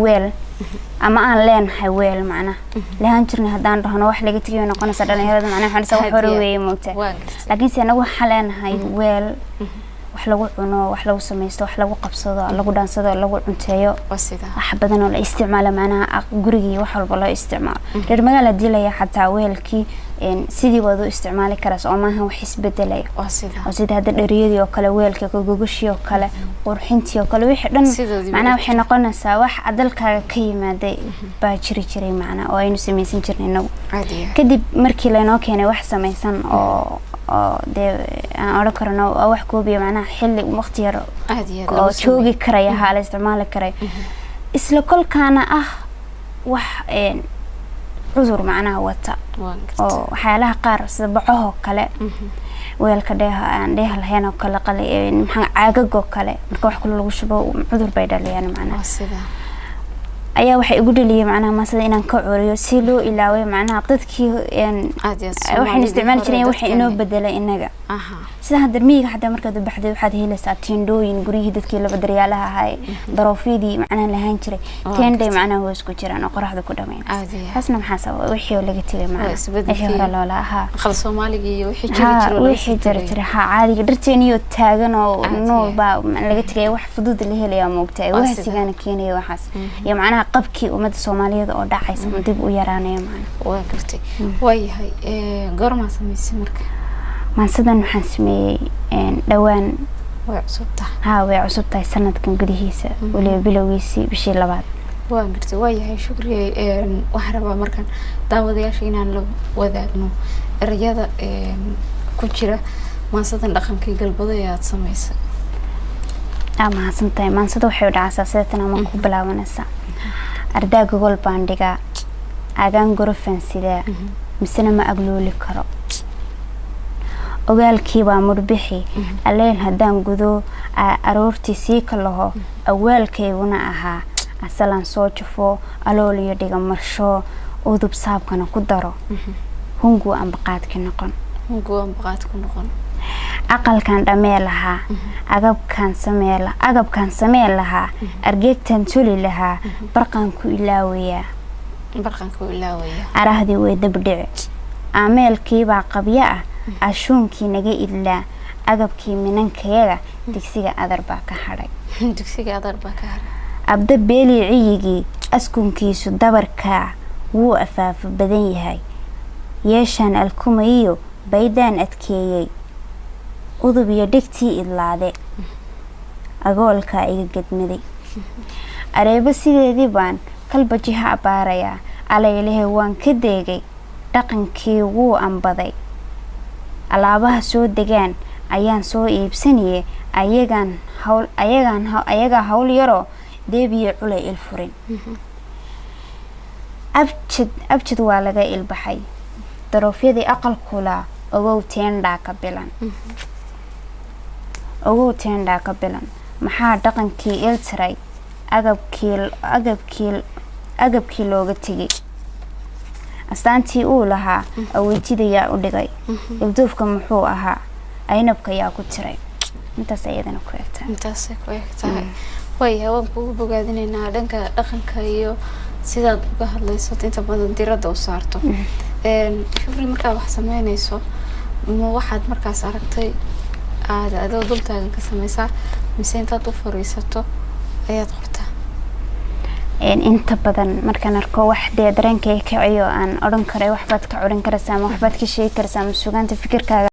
Weel ama aan leenahay weel macnaha lahaan jirnay haddaan dhahno wax laga tegayo noqonaysa dhalinyarada, macnaha waxaan wax hore weeye moogtaa, laakiinse anagu waxaan leenahay weel wax lagu cuno, wax lagu samaysto, wax lagu qabsado, lagu dhaansado, lagu cunteeyo, wax badan oo la isticmaalo, macnaha gurigii wax walba loo isticmaalo. Reer magaal haddii laya xataa weelkii sidii waad u isticmaali karaas oo maaha wax isbedelaya, oo sida hadda dheriyadii oo kale, weelka gogogashii oo kale, qurxintii oo kale, wixii dhan macnaha waxay noqonaysaa wax dalkaaga ka yimaaday baa jiri jiray macnaha oo aynu samaysan jirnay inagu. Kadib markii laynoo keenay wax samaysan oo dee aan odhan karno waa wax koobiya, macnaha xilli waqti yar oo joogi karaya haa la isticmaali karaya, isla kolkaana ah wax cudur macnaha wata oo waxyaalaha qaar sida bacahoo kale, weelka dheeha aan dheeha lahayn oo kale, qali maxaa caagagoo kale, marka wax kale lagu shubo cudur bay dhaliyaan macnaha. Ayaa waxay igu dhaliyay macnaha maasada inaan ka curiyo si loo ilaaway macnaha dadkii waxaynu isticmaali jireen waxa inoo bedelay inaga. Sida hadda miyiga xataa markaad u baxday waxaad helaysaa teendhooyin, guryihii dadkii laba daryaalaha ahaa, daroofyadii macnaha lahaan jiray, teendhay macnaha hoos ku jiraan oo qoraxda ku dhamaynaysa. Taasna maxaa sababa? Wixii oo laga tegay macnaha wixii hore loola ahaa wixii jiri jiray haa caadiga dhirteeniyo taagan oo nool baa laga tegay, wax fudud la helayaa moogtahay, wahsigaana keenaya waxaas iyo macnaha qabkii ummadda Soomaaliyeed oo dhacaysa dib u yaraanaya macnaha. Waa gartay. Waayahay, goormaa samaysay marka maansadan? Waxaan sameeyey dhowaan. Way cusub tahay? Haa, way cusub tahay, sanadkan gudihiisa, weliba bilowgiisii bishii labaad. Waa gartay. Waayahay Shukriyey, waxaan rabaa markan daawadayaasha inaan la wadaagno ereyada ku jira maansadan dhaqankii galbada ee aada samaysay. Aa mahadsan tahay. Maansada waxay u dhacaysaa sidatan ama ku bilaabanaysaa: ardaa gogol baan dhigaa, agaan gorofaan sidaa, misena ma aglooli karo, ogaalkiibaa murbixi alleyl haddaan gudo aroortii sii ka laho, awaalkayguna ahaa asalaan soo jafo, alooliyo dhiga marsho, udub saabkana ku daro, hunguu ambaqaadki noqon, aqalkan dhamee lahaa, agabkaan samee agabkaan samee lahaa, argeegtaan toli lahaa, barqaan ku ilaawayaa, arahdii way dabdhici, aameelkiibaa qabyo ah, ashuunkii naga idlaa, agabkii minankayaga, digsiga adar baa ka hadhay, abda beelii ciyigii askunkiisu dabarkaa wuu afaafo badan yahay, yeeshaan alkumayiyo baydaan adkeeyey, udub iyo dhegtii idlaade, agoolkaa iga gedmaday, areebo sideedii baan kalba jiha abbaarayaa, alaylehe waan ka deegay, dhaqankii wuu ambaday, alaabaha soo degaan ayaan soo iibsanaye, ayagaan hawl ayagaan ayagaa hawl yaroo deebiyo culay ilfurin, abjad abjad waa laga ilbaxay, daroofyadii aqalkulaa ogow teendhaa ka bilan, ogow teendhaa ka bilan, maxaa dhaqankii iltiray, agabkii agabkii agabkii looga tegay, astaantii uu lahaa aweytidayaa u dhigay, ilduufka muxuu ahaa, aynabka yaa ku tiray. Intaas iyadana ku egtahay. Intaasay ku eg tahay. Waayahay, waan kugu bogaadinaynaa dhanka dhaqanka iyo sidaad uga hadlayso inta badan diradda u saarto. Shukri, markaa wax sameynayso ma waxaad markaas aragtay aada adoo dultaagan ka sameysaa mise intaad u fariisato ayaad qortaa? Inta badan markaan arko wax dee dareenkay kiciyo aan odhan karay waxbaad ka curin karaysaa ama waxbaad ka sheegi karaysaa ama sugaanta fikirkaaga